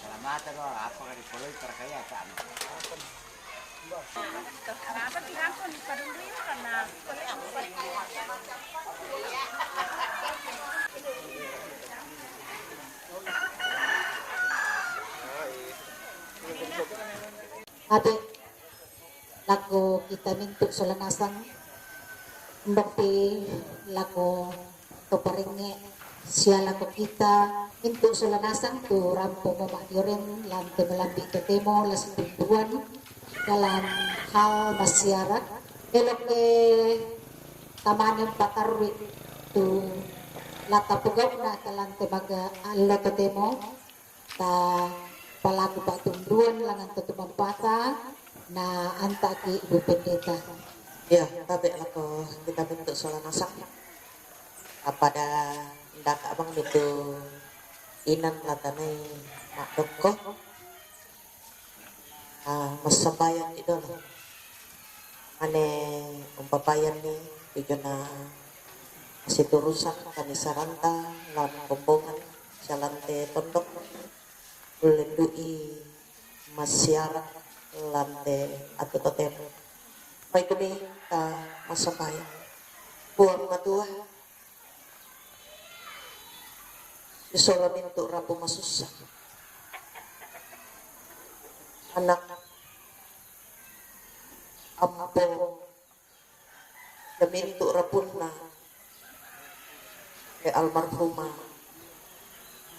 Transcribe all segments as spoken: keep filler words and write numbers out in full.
Salamatan ko, apa ka di poloi para kaya ka, ano? Ate, lako kita mintu sola nasang, mbok pi lako to parengnge, sia lako kita mintu sola nasang tu rampo mo ma'dioren lan te malambi totemo la situmbuan dalam hal massiara, eloke tamane mpatarui tu la tapogau'na te lan te maga allo totemo, ta palaku pa'tunduan langan to tumampata, na anta'ki Ibu Pendeta. Iya, tabe' lako kita mintu sola nasang. Appada ndaka bang mitu inan la tanai ma'dokko. Ah, massambayangki dolo. Mane umpapayanni tu jona siturusan kanisaranta lan kombongan sia lan te tondok, ullendu'i massiara lan te atu totemo. Maikumi ta massambayang. Puang Matua, sisola mintu rapu masussa, anak ampo, sia mintu rapunna, eh, almarhumah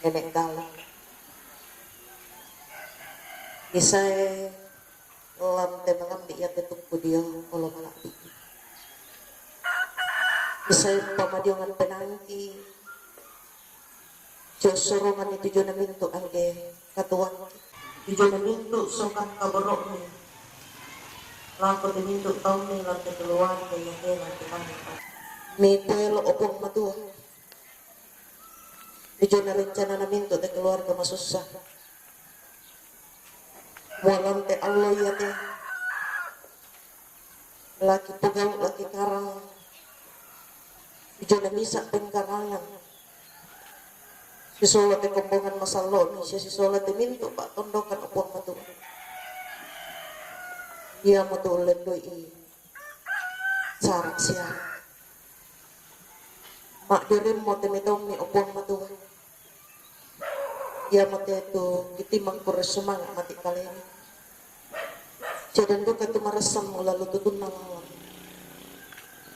Nenek Gala. Isae lan te mangambi iate tukku dio olo mala'bi. Isae pamadiongan penaangki, siosoronganni tu jona mintu angge katuoangki. Tu jona mintu sokang kaboro'mi lako te mintu taummi lan te keluarga iate lan te tangga. Mipuelo, o Puang Matua, tu jona rencanana mintu te keluarga masussa. Mualang te allo iate laki pogau, laki karang, tu jona misa pengkarangan, sisola te kombongan masallo'mi, sia sisola te mintu pa'tondokan, o Puang Matua. Iamotu ullendu'i sara sia ma'dioremmo te metaummi, o Puang Matua. Iamote tu kitimang kurre sumanga' mati kalemi. Sia den duka tu marassammu lalu tutunna lalang.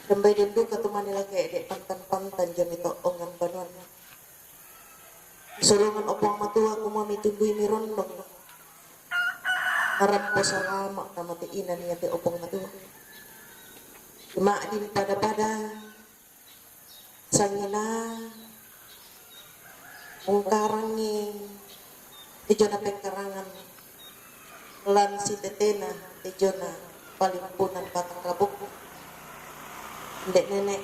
Sambai den duka tu mani la ke'de' pantang-pantang jami to'ongan banuanna. Sorongan, o Puang Matua, kumua mitunduimi rondong. Narampo salama' tama te inan iate, o Puang Matua. Ma'din pada-pada sangina mungkarangi te jona pengkarangan lan sitetena te jona palimpunan batang rabukku. Nde' nene',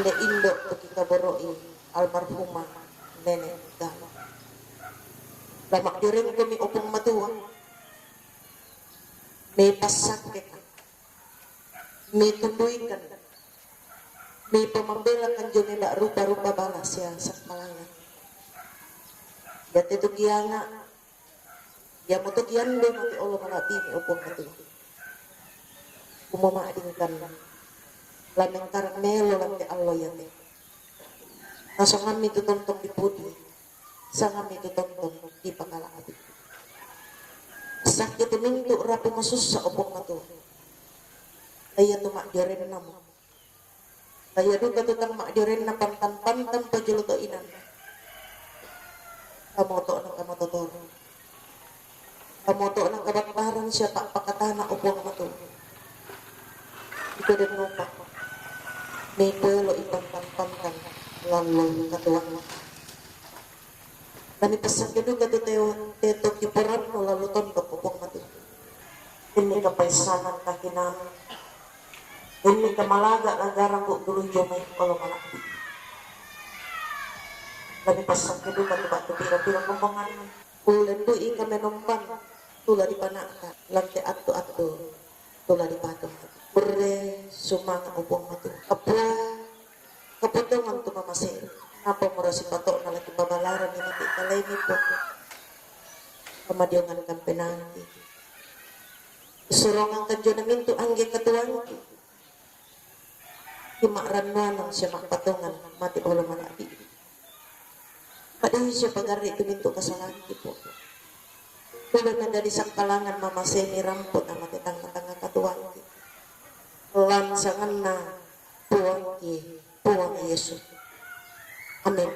nde' indo' tu kikaboro'i almarhumah Nenek Gala. La ma'diorengkomi, o Puang Matua, mipassakkeka, mitunduikan, mipamambelakan jomai rupa-rupa bala sia sampalaya. Iate tu kianga', iamoto kiande mati olo mala'bimi, o Puang Matua. Kumua ma'dingkan la mengkarang melo lan te allo iate. Nasangammi tu tontong dipudi, sangammi tu tontong dipakala'bi. Sakke tu mintu rapu masussa, o Puang Matua. Taia tu ma'diorennamo. Taia duka tu tang ma'diorenna pantang-pantang pajolo to inanna. Kamoto'na kamatotoro. Kamoto'na kabattaran sia pa'pakatana, o Puang Matua. Iko den nopa. Ni pelo ipan pan pan kan lalu katuang. Lani pasang kedu katu teo teto kiporan no lalu tondok kopong mati. Ini kapaisanan kakinan. Ini kamalaga lagaran bu dulu jomai kalau mana. Lani pasang kedu katu batu pira-pira kombongan. Ulen bu ika menompan tula di panaka lante atu-atu. Tula di patung. Bere sumanga obong matu. Kapua kapotongan tu mamase. Apa murasi patok na lagi pabalaran ni mati kalai ni poko. Kamadiongan kampenangki. Sorongan kanjona mintu angge katuangki. Ima rannuanang semak patongan mati olo manaki. Padahal siapa gari itu mintu kasalahan kita. Kalau nadari sangkalangan mama seni ramput ama tetangga-tangga katuangki. Lansanganna puangki, puang Yesus. Amin.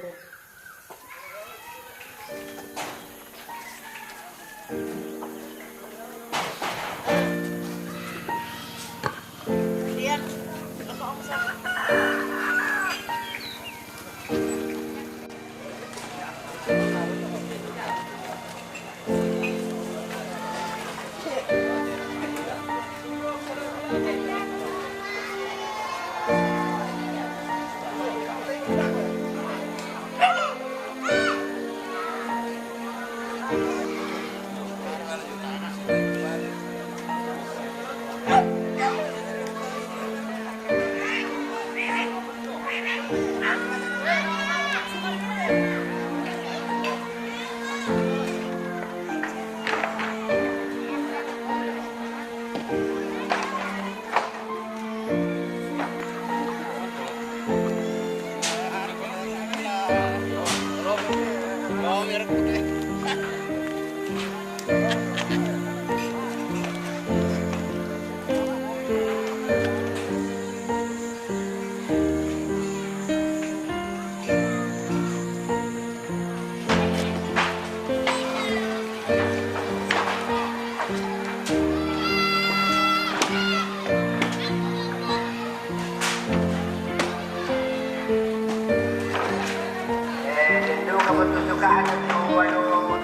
Eh, tentu kamu tusukan itu, waduh.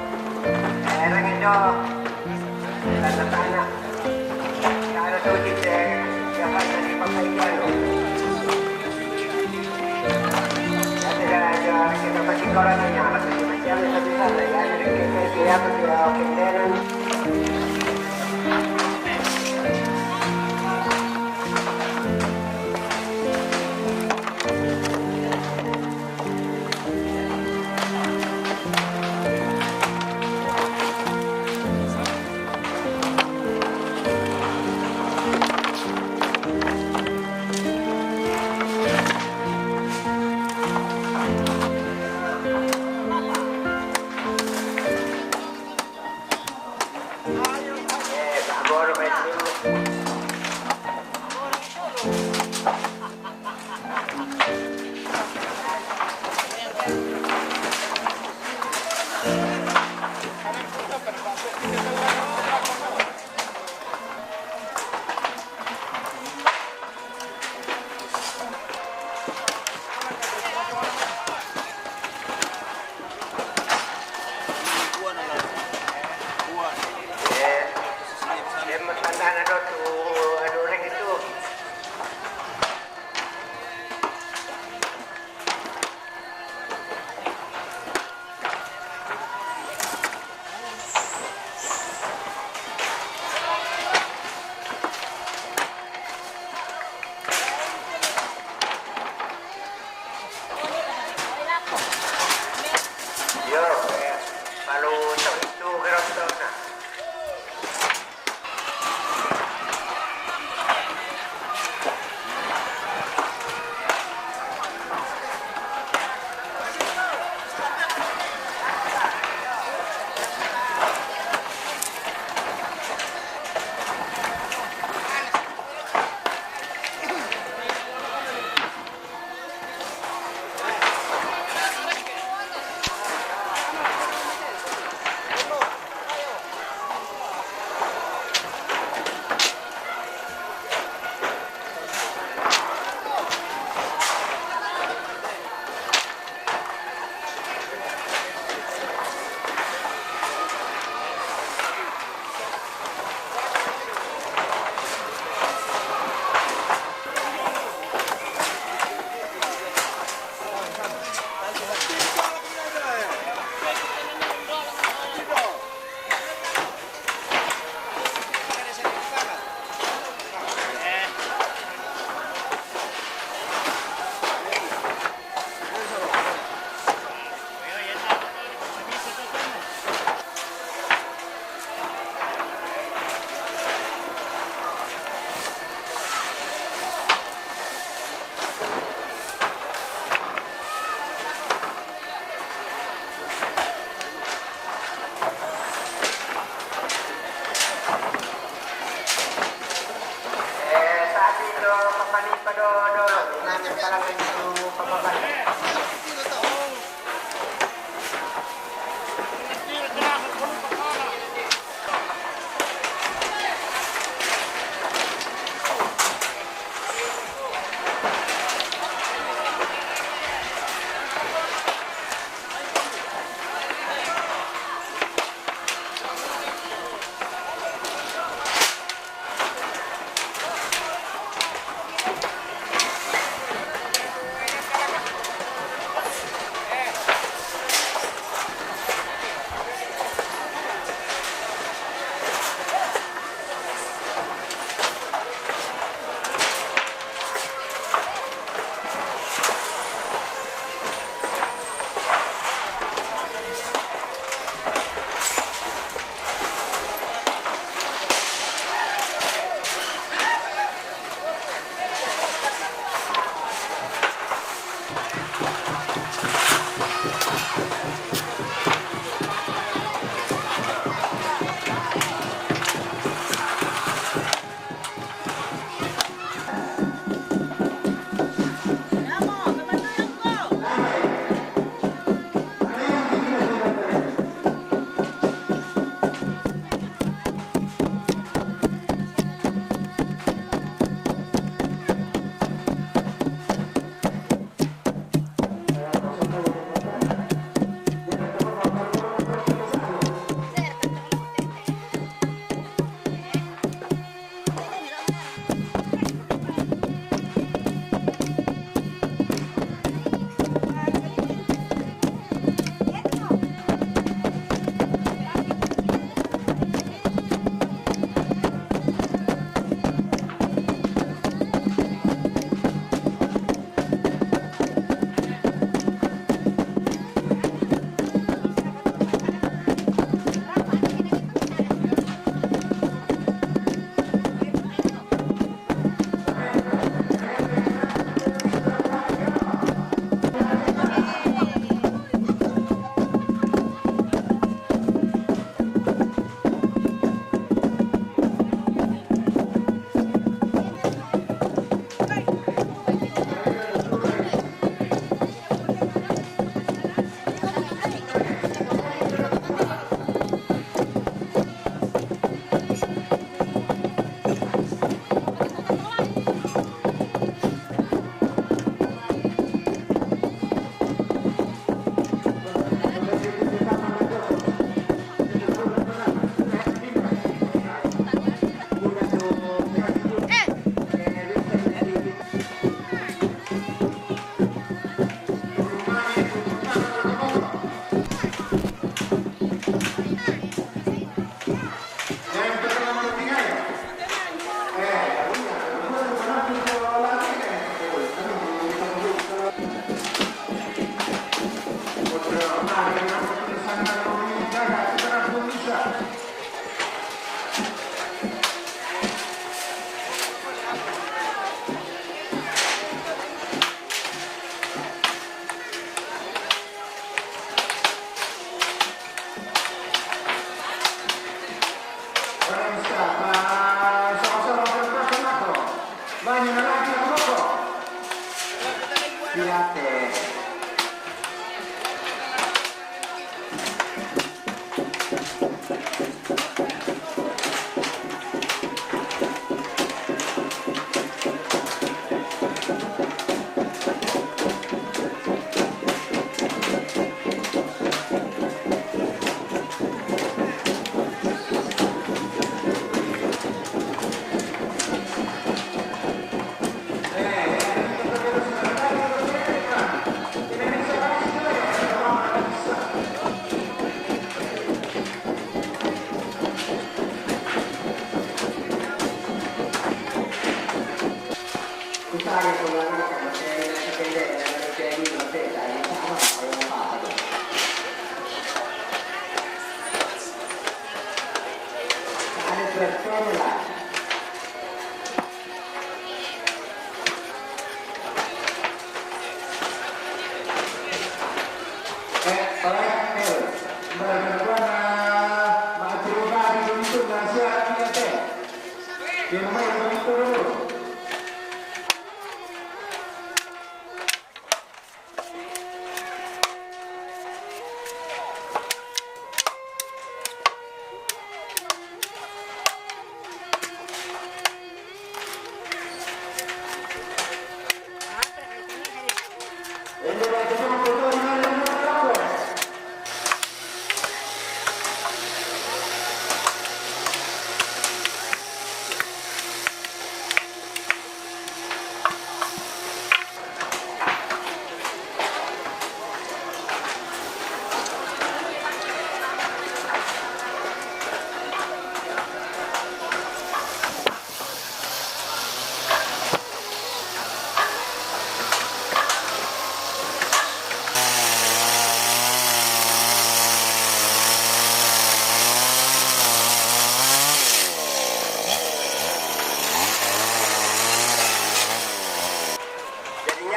Eh, orang itu. Tanda tanah. Kalau tu kita dapat dari pakaian. Ada aja kita pasti korang yang akan macam-macam, tapi tak ada yang ada kita siap, kita okey, dan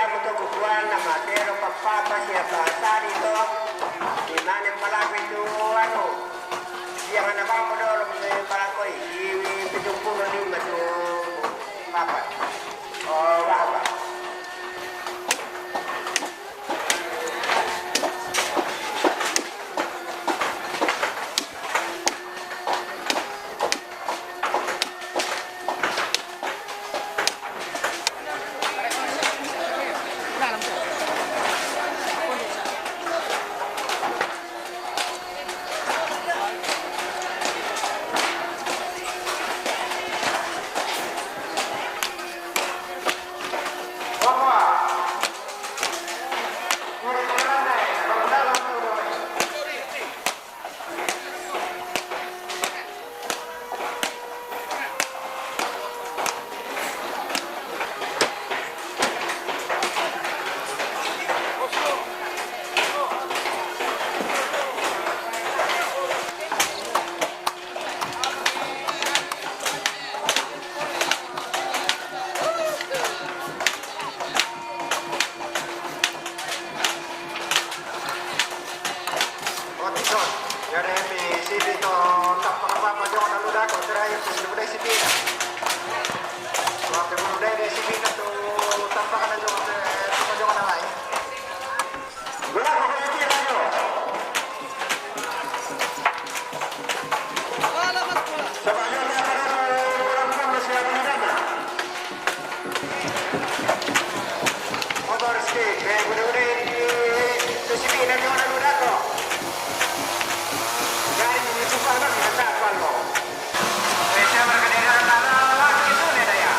Aku to kukuan na matero papapa siya pasari to. Di mana palako itu, ano. Siya nga na ba mo do, palako, iwi pitung puluh lima to papa. Oh, wah, wah. Oke, Son. Ya, de mi sipi to tappa ka papa jonga na luda ko terakhir tu sudah sipi na. Waktu sudah de sipi na tu tappa ka na jonga, eh, tappa jonga na lain. Gula ko ko tira jo. Sama jo na para orang pun masih ada di sana. Motor speed, eh, guna-guna di, di sini, nanti orang udah kok. Dari ini sumpah bang, kita apa lo? Eh, saya mereka daerah tanah, lagi itu nih, daya.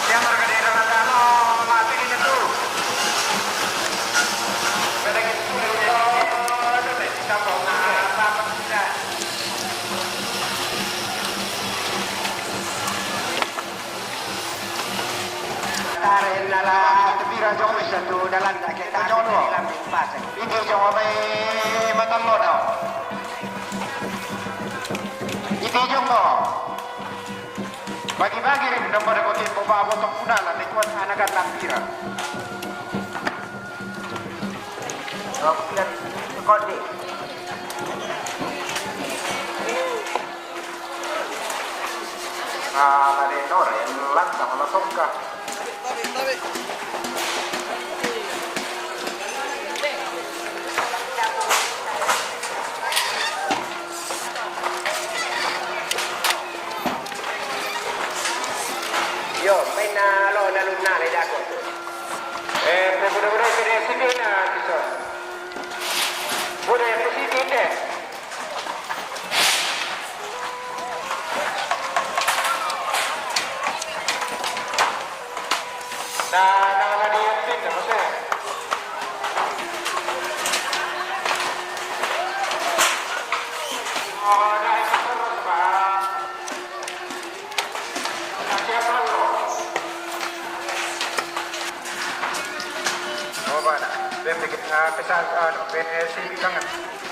Saya mereka daerah tanah, lagi ini tuh. Beda gitu, beda gitu. Oh, itu deh, kita mau apa, apa, tidak. Tare nala tepira jong misa tu dalan da ke ta jong lo. Iti jong mai matan lo da. Iti jong lo. Bagi-bagi rin da pada kote po ba bo to kuna la ne kuat anakan lampira. Kau kira kode. Ah, la de nore, lanta, la songka. Yo, main na lo na luna le dako. Eh, pe bude bude pe de sini na, bisa. Bude pe sini de. Na, na, na, di yang pin, apa sih? Oh, na, itu terus, Pak. Oh, bana. Pe, pe, ah, pe sa, ah, pe, si, kangan.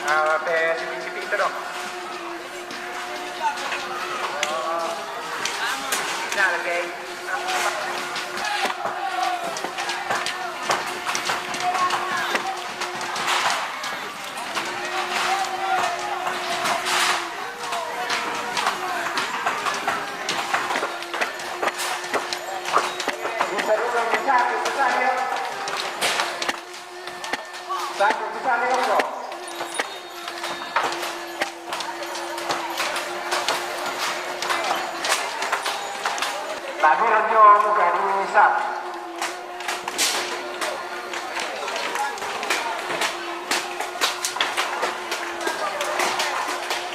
Ah, pe, si, si, pi, ito dong. Na, lagi. Bisa dulu, bisa, bisa, ya. Satu, bisa, ya, bro. Lagu radio muka di sat.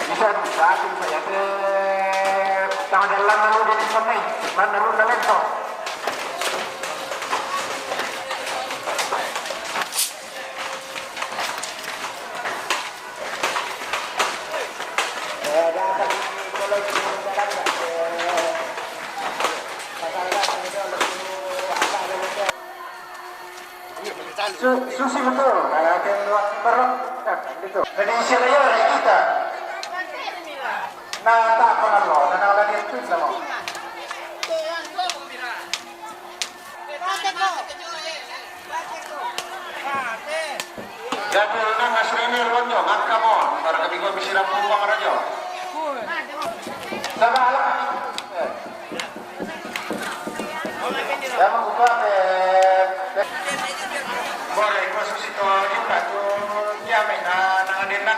Bisa, bisa, bisa, ya, teh. Tangan dalam lalu jadi seneng, mana lu nalento. Su-, susi betul, nah, yang luar baru, nah, gitu. Jadi, sila ya, kita. Nah, tak pernah lo, nah, nah, lagi itu, sama. Ngaka mo, para kami ko bisira po pang radyo. Sama alam. Ya, makukuha, eh, eh. Bore, ko susito, yung plato, ya, may na, nanganin na.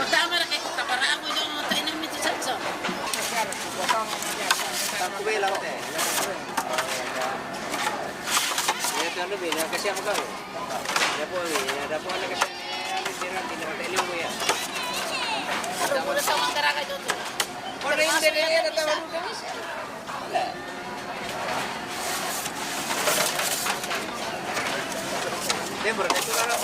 Pertama ra kay ko kaparaan ko yung tayo ng medyo sanso. Aku bela ko te. Ya, tuan lebih, ya, kasi ako kami. Ya po, ya, ada po anak kasi. Ano, mula sa mga karaga doon. Wala yung dede, ano tawag doon? Wala. Siyempre, ito na lang.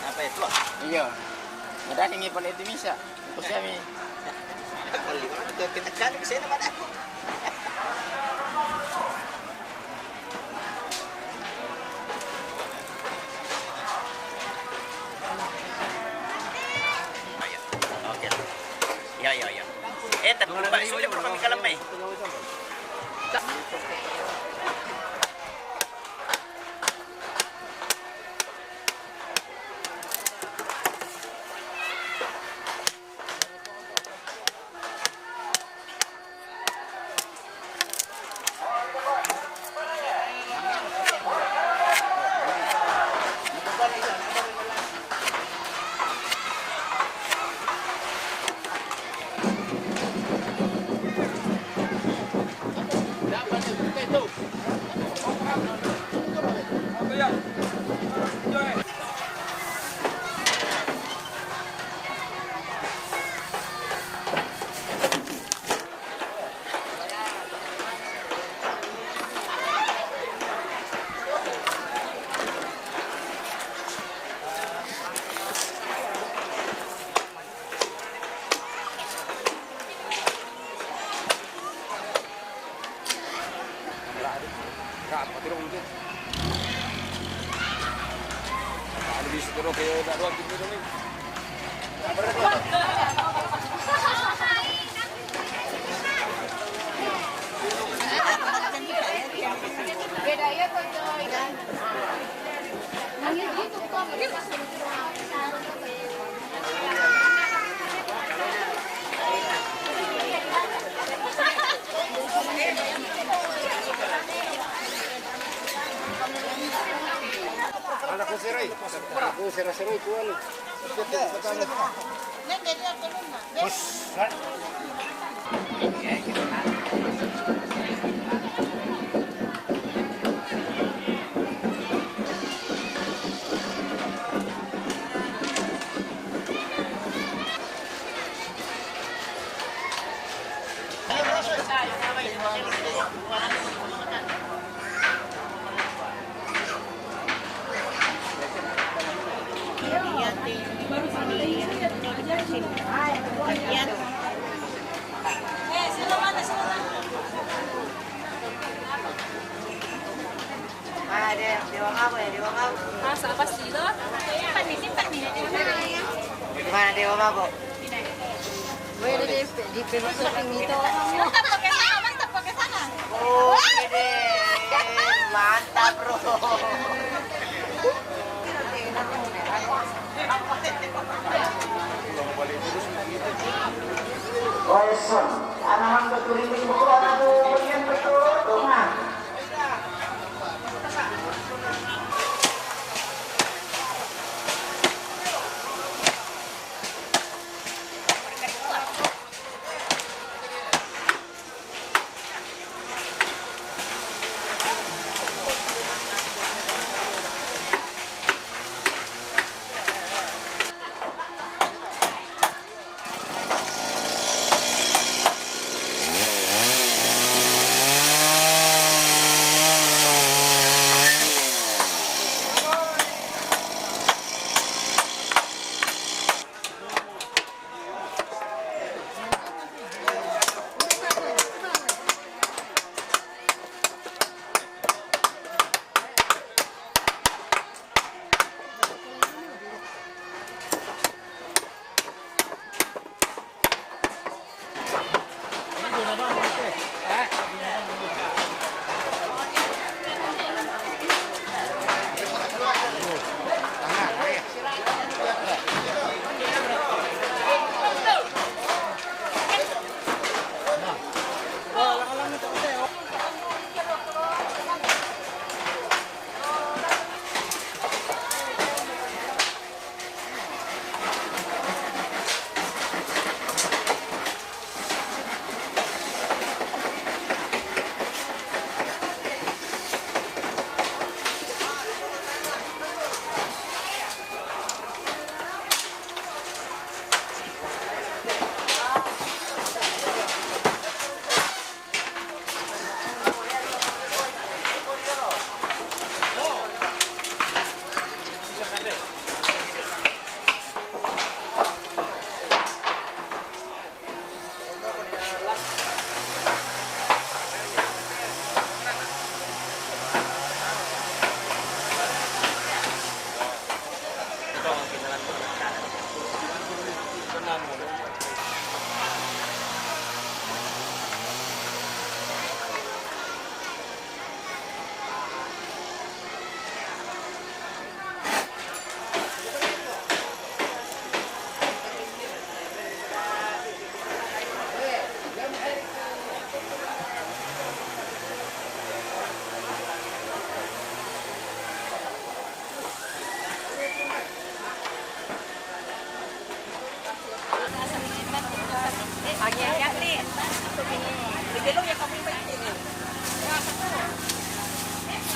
Apa itu? Iya. Ada yang pala itu bisa. Terus kami. Kalau lima, kita kali ke sana mana? Oke. Ya, ya, ya. Eh, tapi lupa, sudah berapa kali mai? Anak ko si Ray. Anak ko si Ray, si Ray, kuwan. Ah, dia, dia bawa mabuk ya, dia bawa mabuk. Ah, siapa sih lo? Simpan nih, simpan nih. Gimana dia bawa mabuk? Weh, dia di, di, di, di, di, di, Mantap pakai sana, mantap pakai sana. Oke deh, mantap bro. Wes, anak hamba tuh ribut, bukan aku, pengen betul tuh, nah.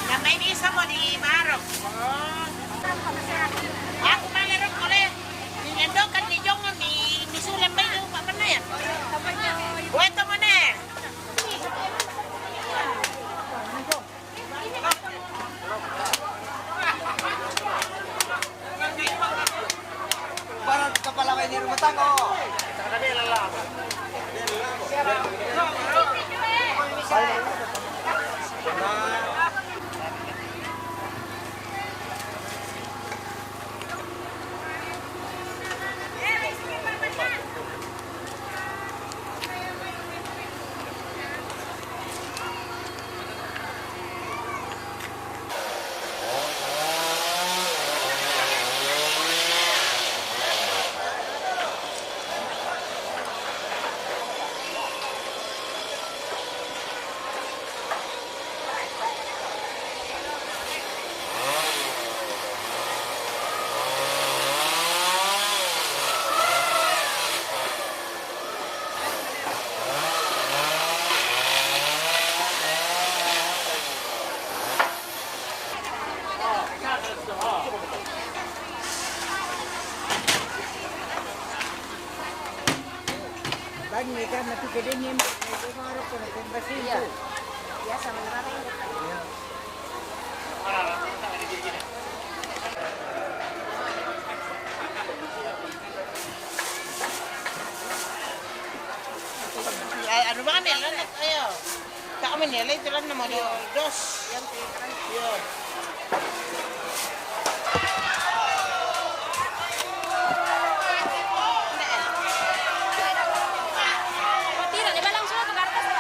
Yang main isa mo di Marok. Ako malarong ko le. Ni Nando kan ni Jong ni, ni Sulam ba yung papanay? Buhay to mo na. Para kapalaway ni Rumatang, oh. Bagi kan nanti gede ni, ni baru kena pembasin tu. Ya, sama orang. Ano ba kami? Ano na tayo? Sa kami nila, ito lang naman yung dos. Yan, three, three. Yun. Tira, di ba lang siya? Tagartas na.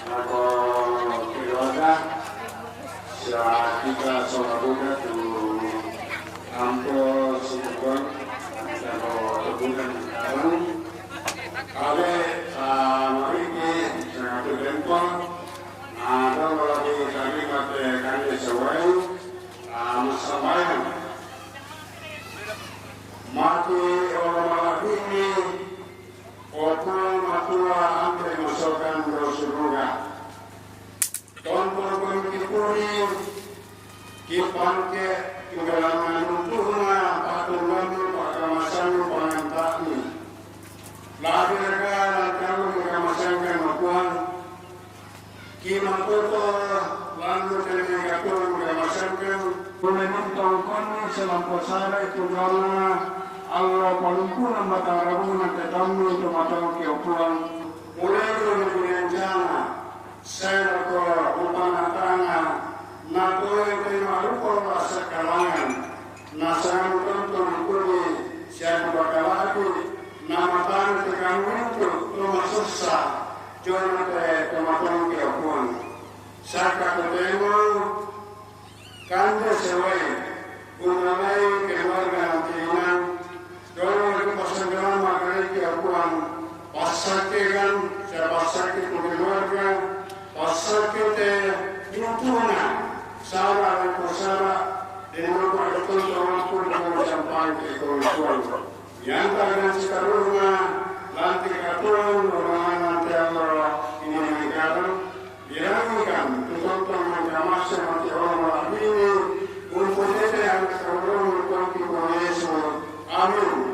Nako keluarga, sa kita sa Labuda tu ampo sumukon, kalau Labuda sekarang, kami, ah, mariki, sangat berlempang, ada lagi kami mate kami sewai, ah, masambayang. Mati orang malah ini, Opo matua ampe masokan do suruga. Tonton pemikipuri, kipangke, kigalangan untuna, patungan, pakamasan, pangantani. Labi rega, langkalu, kikamasankan, Tuhan. Kimatoto, lalu, kene, katuan, kikamasankan. Pole ni tongkonni silampo sare tu jona allo palumpuna mata rabuna tetammu tu matongki opuang. Mulai dari binanjana, serko upana tanga, na toe terima rupa la sekalangan, na sangat tentu kuni siapa bakalaki, na matang tekan untuk tu masussa, jona te tu matongki opuang. Saka tu temo, Kande sewai, gunanai keluarga nanti inang, dolo ke pasanggalan makareki akuan, pasake kan, saya pasake tu keluarga, pasake te mutuna, sara dan kusara, dan lupa betul orang pun mau sampai ke keluarga. Yang tak dengan sekarungnya, nanti katuan, orang nanti Allah, ini meninggal, Bilangikan, tutotong mangkamase mati orang malabini, umputete anak orang mutong kiko Yesu. Amin.